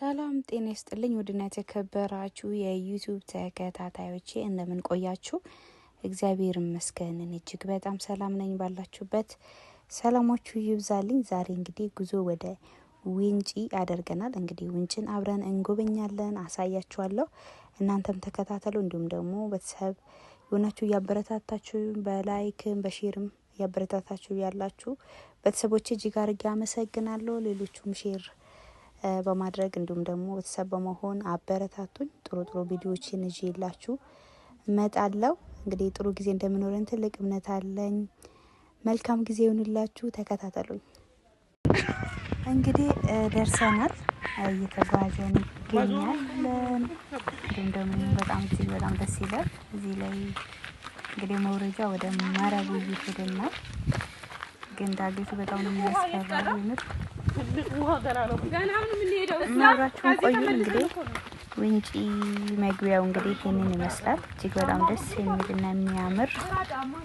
ሰላም ጤና ይስጥልኝ። ውድና የተከበራችሁ የ YouTube ተከታታዮቼ እንደምን ቆያችሁ? እግዚአብሔር ይመስገን እጅግ በጣም ሰላም ነኝ። ባላችሁበት ሰላማችሁ ይብዛልኝ። ዛሬ እንግዲህ ጉዞ ወደ ውንጪ ያደርገናል። እንግዲህ ውንጭን አብረን እንጎበኛለን፣ አሳያችኋለሁ። እናንተም ተከታተሉ። እንዲሁም ደግሞ ቤተሰብ የሆናችሁ እያበረታታችሁ በላይክም በሼርም እያበረታታችሁ ያላችሁ ቤተሰቦቼ እጅግ አድርጌ አመሰግናለሁ። ሌሎቹም share በማድረግ እንዲሁም ደግሞ ቤተሰብ በመሆን አበረታቱኝ። ጥሩ ጥሩ ቪዲዮዎችን ይዤላችሁ እመጣለሁ። እንግዲህ ጥሩ ጊዜ እንደምኖረን ትልቅ እምነት አለኝ። መልካም ጊዜ ይሁንላችሁ። ተከታተሉኝ። እንግዲህ ደርሰናል፣ እየተጓዘን ይገኛለን። እንዲሁም ደግሞ በጣም እጅግ በጣም ደስ ይላል። እዚህ ላይ እንግዲህ መውረጃ ወደ መረቡ እየሄድን ነው። ግን ዳገቱ በጣም ነው የሚያስፈራው። የምር አብራችሁን ቆዩ። እንግዲህ ውንጪ መግቢያው እንግዲህ ይህንን ይመስላል። እጅግ በጣም ደስ የሚልና የሚያምር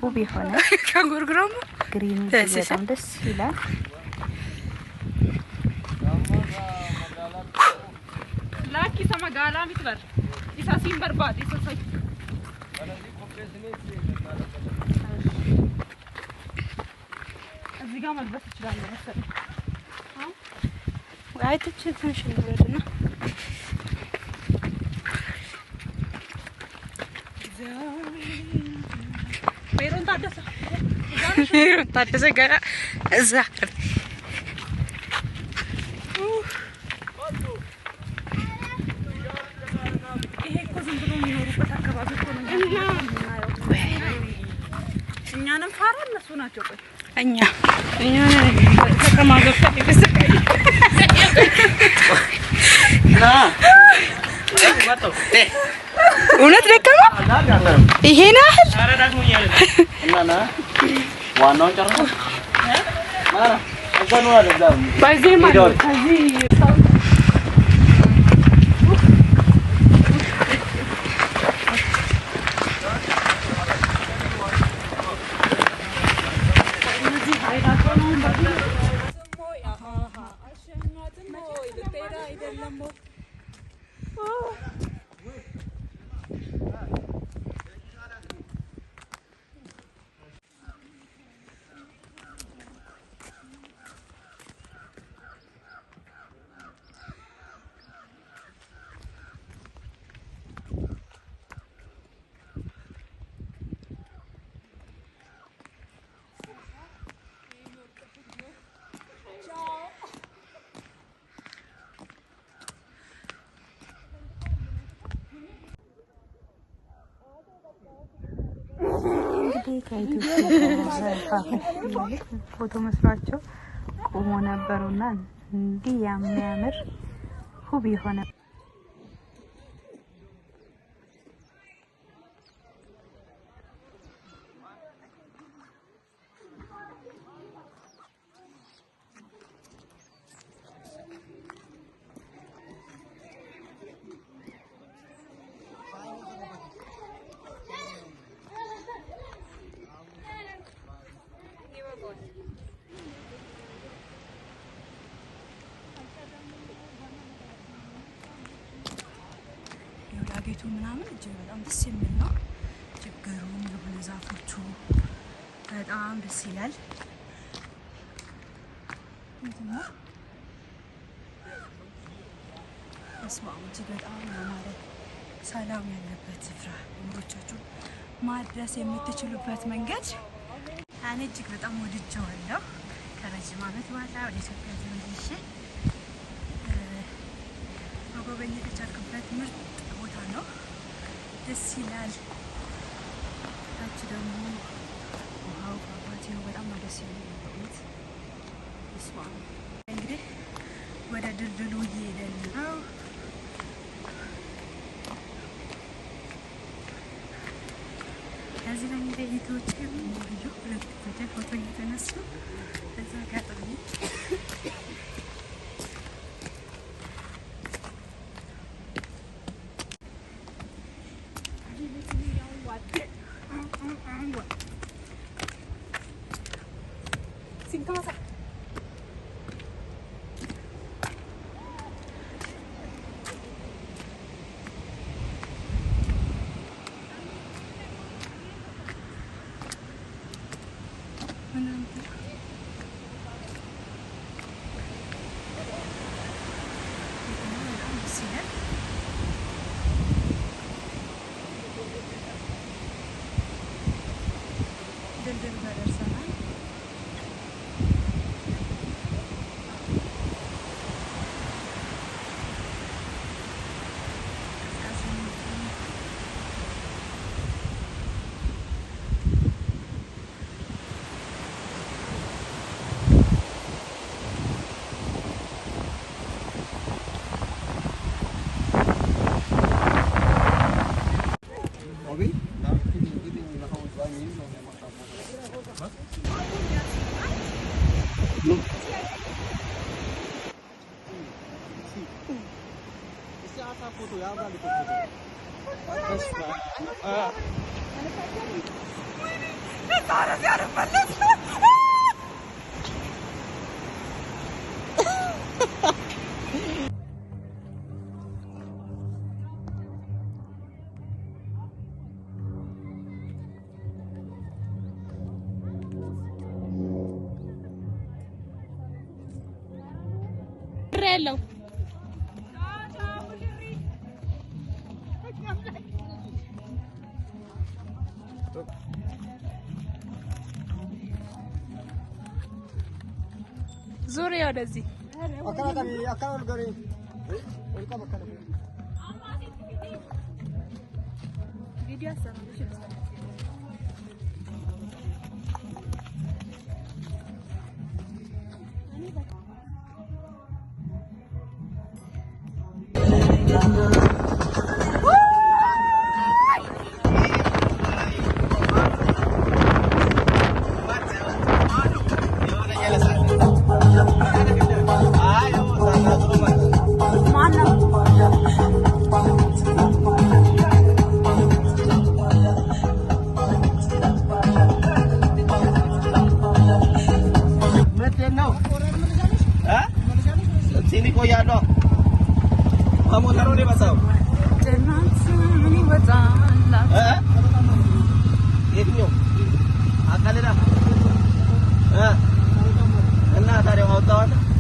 ውብ የሆነ ግሪኑ እጅግ በጣም ደስ ይላል። እዚህ ጋር መልበስ እችላለሁ መሰለኝ። አይተች ትንሽ እንውረድና ሜሮን ታደሰ ሜሮን ታደሰ ገና እዛ ይሄ እኮ ዝም ብሎ የሚኖሩበት አካባቢ እኮ ነው። እኛንም ፋራ እነሱ ናቸው። ቆይ እኛ እኛ ከተማ ገብተን የተሰቃየ እውነት ደከመ። ይሄን ያህል እንግዲህ ከኢትዮጵያ ፎቶ መስሏቸው ቆሞ ነበሩና እንዲህ የሚያምር ውብ የሆነ ዳገቱ ምናምን እጅግ በጣም ደስ የሚል ነው። ችግሩም የሆነ ዛፎቹ በጣም ደስ ይላል። በስመ አብ እጅግ በጣም ያማረ ሰላም ያለበት ስፍራ፣ እምሮቻችሁን ማድረስ የምትችሉበት መንገድ እኔ እጅግ በጣም ወድጀዋለሁ። ከረጅም ዓመት በኋላ ወደ ኢትዮጵያ ተመልሼ መጎብኘት የቻልኩበት ምርጥ ቦታ ነው። ደስ ይላል። ታች ደግሞ ውሃው ፏፏቴው በጣም ነው ደስ የሚለው። እንግዲህ ወደ ድልድሉ እየሄድን ነው። ከዚህ ላይ እንግዲህ እህቶቼ ልዩ ሁለት ፎቶ እየተነሱ እዛ አጋጣሚ ያለው ዙሪያ ወደዚህ እና ታዲያ አወጣዋለሁ።